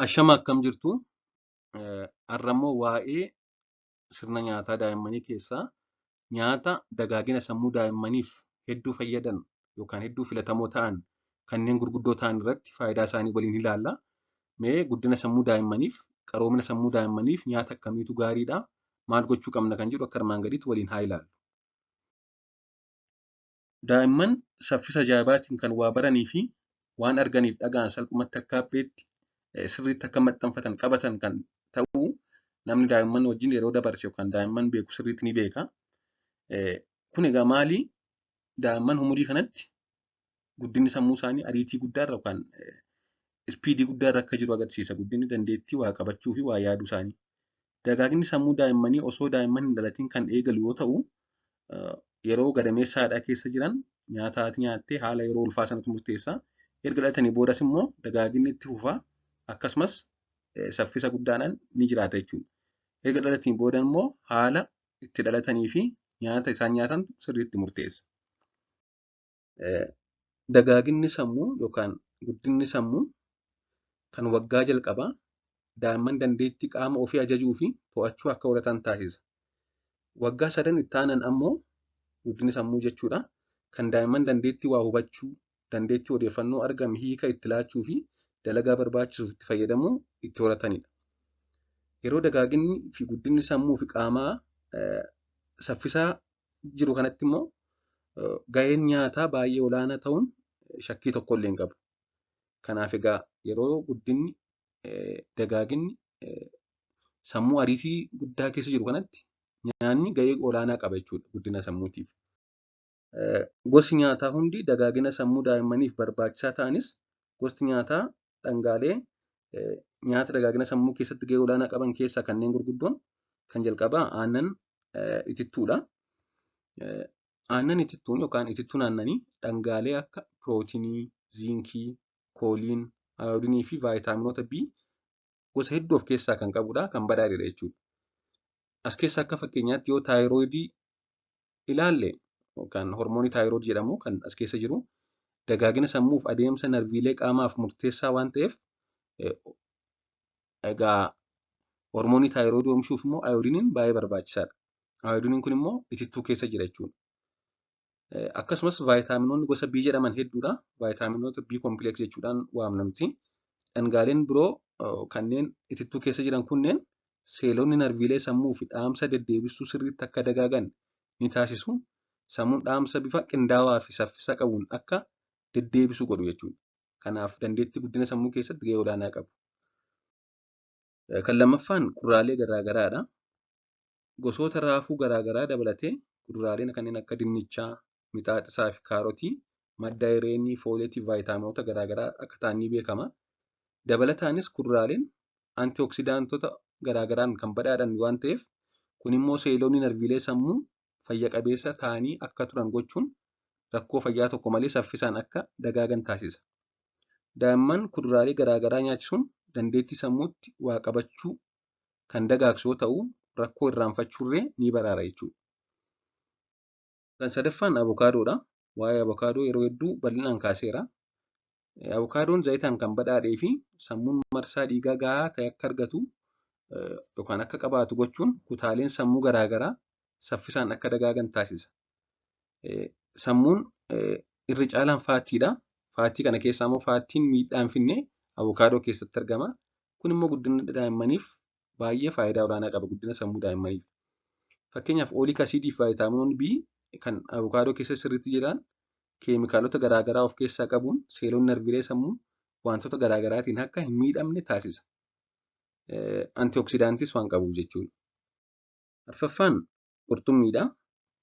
Ashama akkam jirtu? Har'a immoo waa'ee sirna nyaataa daa'immanii keessaa nyaata dagaagina sammuu daa'immaniif hedduu fayyadan yookaan hedduu filatamoo ta'an kanneen gurguddoo ta'an irratti faayidaa isaanii waliin ilaalla. Mee guddina sammuu daa'immaniif, qaroomina sammuu daa'immaniif nyaata akkamiitu gaariidha? Maal gochuu qabna kan jedhu akka armaan gadiitti waliin haa ilaallu. Daa'imman saffisa ajaa'ibaatiin kan waa baranii fi waan arganiif dhaga'an salphumatti akka hapheetti sirriitti akka maxxanfatan qabatan kan ta'u namni daa'imman wajjin yeroo dabarse yookaan daa'imman beeku sirriitti ni beeka. Kun egaa maali? Daa'imman umurii kanatti guddinni sammuu isaanii ariitii guddaarra yookaan ispiidii guddaarra akka jiru agarsiisa. Guddinni dandeettii waa qabachuu fi waa yaaduu isaanii. Dagaaginni sammuu daa'immanii osoo daa'imman hin dhalatin kan eegalu yoo ta'u, yeroo gadameessa haadhaa keessa jiran nyaata haati nyaattee haala yeroo ulfaa sanatu murteessa. Erga dhalatanii boodas immoo dagaaginni itti fufa. Akkasumas saffisa guddaadhaan ni jiraata jechuudha. Erga dhalatanii booda immoo haala itti dhalatanii fi nyaata isaan nyaatantu sirriitti murteessa. Dagaaginni sammuu yookaan guddinni sammuu kan waggaa jalqabaa daa'imman dandeettii qaama ofii ajajuu fi to'achuu akka horatan taasisa. Waggaa sadan itti aanan ammoo guddinni sammuu jechuudha. Kan daa'imman dandeettii waa hubachuu, dandeettii odeeffannoo argame hiika itti laachuu fi dalagaa barbaachisuuf itti fayyadamuu itti horatanidha. Yeroo dagaaginni fi guddinni sammuu fi qaamaa saffisaa jiru kanatti immoo gaheen nyaataa baay'ee olaanaa ta'uun shakkii tokko illee hin qabu. Kanaaf egaa yeroo guddinni dagaaginni sammuu ariitii guddaa keessa jiru kanatti nyaanni gahee olaanaa qaba jechuudha guddina sammuutiif. Gosti nyaataa hundi dagaagina sammuu daa'immaniif barbaachisaa ta'anis gosti nyaataa dhangaalee nyaata dagaagina sammuu keessatti gahee olaanaa qaban keessaa kanneen gurguddoon kan jalqabaa aannan itittuudha. Aannan itittuun yookaan itittuun aannanii dhangaalee akka pirootinii, ziinkii, kooliin, ayoodinii fi vaayitaaminoota B gosa hedduu of keessaa kan qabudha. Kan badhaadhedha jechuudha. As keessaa akka fakkeenyaatti yoo taayiroidii ilaalle yookaan hormoonii taayiroid jedhamu kan as keessa jiru dagaagina sammuuf adeemsa narviilee qaamaaf murteessaa waan ta'eef egaa hormoonii taayiroidii oomishuuf immoo ayoodiniin baay'ee barbaachisaadha. Ayoodiniin kun immoo itittuu keessa jira jechuudha. Akkasumas vaayitaaminoonni gosa B jedhaman hedduudha. Vaayitaaminoota B complex jechuudhaan waamna nuti. Dhangaaleen biroo kanneen itittuu keessa jiran kunneen seelonni narviilee sammuu fi dhaamsa deddeebistuu sirriitti akka dagaagan ni taasisu. Sammuun dhaamsa bifa qindaawaa fi saffisa qabuun akka deddeebisu godhu jechuudha. Kanaaf dandeettii guddina sammuu keessatti gahee olaanaa qabu. Kan lammaffaan kuduraalee garaa garaadha. Gosoota raafuu garaa garaa dabalatee kuduraaleen kanneen akka dinnichaa, mixaaxisaa fi kaarotii madda ayireenii, fooleetii fi vaayitaaminoota garaa garaa akka ta'an ni beekama. Dabalataanis kuduraaleen antioksidaantota garaa garaan kan badhaadhan waan ta'eef kun immoo seelonni narviilee sammuu fayya qabeessa ta'anii akka turan gochuun rakkoo fayyaa tokko malee saffisaan akka dagaagan taasisa. Daa'imman kuduraalee garaa garaa nyaachisuun dandeettii sammuutti waa qabachuu kan dagaagsu yoo ta'u rakkoo irraanfachuurree ni baraara jechuudha. Kan sadaffaan avokaadoodha. Waa'ee avokaadoo yeroo hedduu bal'inaan kaaseera. Avokaadoon zayitaan kan badhaadhee fi sammuun marsaa dhiigaa gahaa ta'e akka argatu yookaan akka qabaatu gochuun kutaaleen sammuu garaa garaa saffisaan akka dagaagan taasisa. Sammuun irri caalaan faatiidha. Faatii kana keessaa immoo faatiin miidhaa hin finne avokaadoo keessatti argama. Kun immoo guddina daa'immaniif baay'ee faayidaa olaanaa qaba guddina sammuu daa'immaniif. Fakkeenyaaf ooliik asiidii fi vaayitaaminoonni B kan avokaadoo keessa sirriitti jiran keemikaalota garaa garaa of keessaa qabuun seelonni narviilee sammuu wantoota garaa garaatiin akka hin miidhamne taasisa. Antioksidaantis waan qabuuf jechuudha. Arfaffaan qurxummiidha.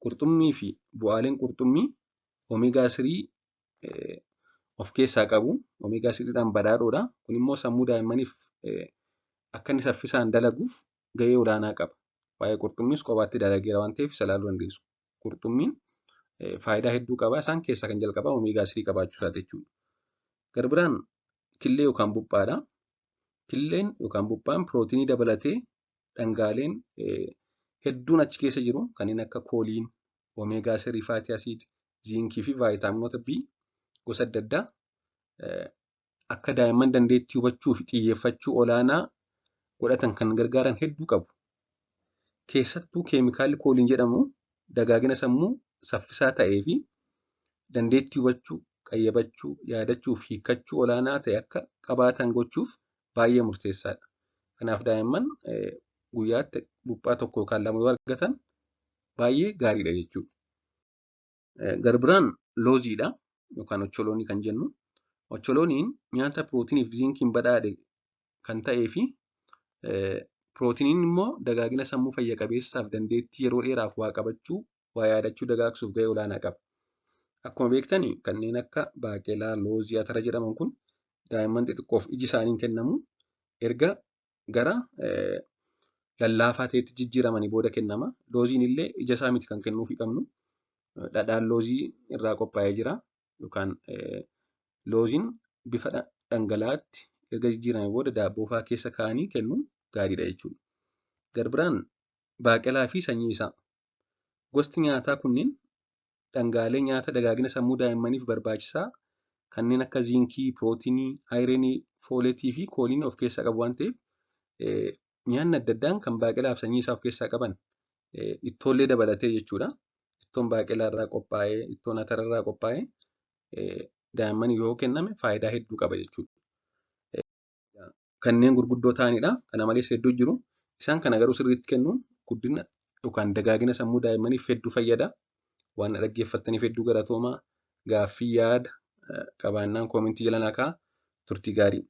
Qurxummii fi bu'aaleen qurxummii omeegaa 3 of keessaa qabu. Omeegaa 3dhaan badhaadhoodha. Kun immoo sammuu daa'immaniif akka inni saffisaan dalaguuf gahee olaanaa qaba. Waa'ee qurxummiis kophaatti dalageera waan ta'eef isa ilaaluu dandeessu. Qurxummiin faayidaa hedduu qaba. Isaan keessaa kan jalqabaa omeegaa 3 qabaachuu isaati jechuudha. Gara biraan killee yookaan buphaadha. Killeen yookaan buphaan pirootinii dabalatee dhangaaleen hedduun achi keessa jiru kanneen akka kooliin, omeegaa 3 faatii asiid, ziinkii fi vaayitaaminoota B gosa adda addaa akka daa'imman dandeettii hubachuu fi xiyyeeffachuu olaanaa godhatan kan gargaaran hedduu qabu. Keessattuu keemikaalli kooliin jedhamu dagaagina sammuu saffisaa ta'ee fi dandeettii hubachuu, qayyabachuu, yaadachuu fi hiikkachuu olaanaa ta'e akka qabaatan gochuuf baay'ee murteessaadha. Kanaaf daa'imman guyyaatti buphaa 1 yookaan 2 yoo argatan baay'ee gaariidha jechuudha. Garbiraan looziidha yookaan ocholoonii kan jennu. Ocholooniin nyaata pirootinii fi ziinkiin badhaadhe kan ta'ee fi pirootiniin immoo dagaagina sammuu fayya qabeessaaf dandeettii yeroo dheeraaf waa qabachuu, waa yaadachuu dagaagsuuf gahee olaanaa qaba. Akkuma beektan kanneen akka baaqelaa, loozii, atara jedhaman kun daa'imman xixiqqoof iji isaaniin kennamu erga gara lallaafaa ta'etti jijjiiramanii booda kennama. Looziin illee ija isaa miti kan kennuufii qabnu. Dhadhaan loozii irraa qophaa'ee jira yookaan looziin bifa dhangala'aatti erga jijjiiramee booda daabboo fa'aa keessa kaa'anii kennuun gaariidha jechuudha. Garbiraan baaqelaa fi sanyii isaa. Gosti nyaataa kunneen dhangaalee nyaata dagaagina sammuu daa'immaniif barbaachisaa kanneen akka ziinkii, pirootinii, ayirenii, fooletii fi kooliin of keessaa qabu waan ta'eef nyaanni adda addaan kan baaqelaa fi sanyii isaa of keessaa qaban ittoollee dabalatee jechuudha. Ittoon baaqelaa irraa qophaa'ee, ittoon atara irraa qophaa'ee daa'imman yoo kenname faayidaa hedduu qaba jechuudha. Kanneen gurguddoo ta'anidha. Kana malees hedduu jiru. Isaan kana garuu sirriitti kennuun guddina yookaan dagaagina sammuu daa'immaniif hedduu fayyada. Waan na dhaggeeffattaniif hedduu galatoomaa. Gaaffii yaada qabaannaan koomentii jala naa kaa'aa. Turtii gaarii.